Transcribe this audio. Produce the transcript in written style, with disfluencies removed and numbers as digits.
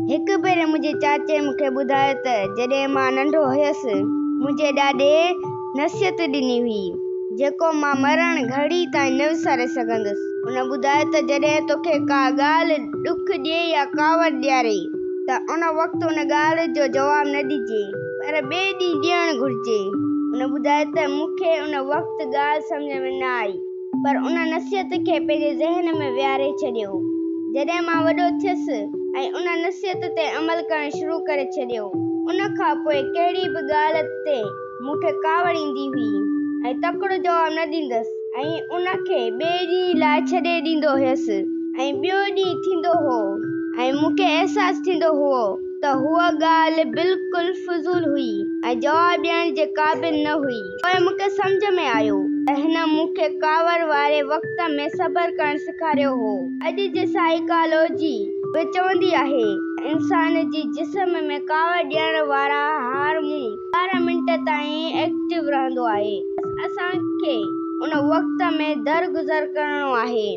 هڪ ڀيري منهنجي چاچي مون کي ٻڌايو ته جڏهن مان ننڍو هيس، منهنجي ڏاڏي نصيحت ڏني هئي، جيڪو مان مرڻ گهڙي تائين نه وساري سگهندس. هن ٻڌايو ته جڏهن توکي ڪا ڳالهه ڏک ڏئي يا ڪاوڙ ڏياري ته ان وقت ان ڳالهه جو جواب نه ڏجي، پر ٻئي ڏينهن ڏيڻ گهرجي. هن ٻڌايو ته مون کي ان وقت ڳالهه سمجهه ۾ نه آئي. پر ان نصيحت کي پنهنجي ذهن ۾ ويهاري ڇڏيو. جڏهن مان وڏو ٿيس ۽ ان نصيحت تي عمل ڪرڻ شروع ڪري ڇڏيو، ان کان پوء ڪهڙي به ڳالهه تي مون کي ڪاوڙ ايندي هئي ۽ تڪڙو جواب نه ڏيندس ۽ ان کي ٻئي ڏينهن لاء ڇڏي ڏيندو هيس ۽ ٻيو ڏينهن ٿيندو هو ۽ مون کي احساس ٿيندو هئو ته هوء ڳالهه بلڪل فضول هئي ۽ جواب ڏيڻ جي قابل نه هئي. پوء مون کي سمجهه ۾ آيو ته هن مون کي ڪاوڙ واري وقت ۾ صبر ڪرڻ سيکاريو هو. اڄ جي سائيڪالوجي به چوندي آهي ته انسان جي جسم ۾ ڪاوڙ ڏيڻ وارا هارمون 12 منٽ تائين ايڪٽو رهندو آهي. بس اسان کي ان وقت ۾ درگذر ڪرڻو آهي.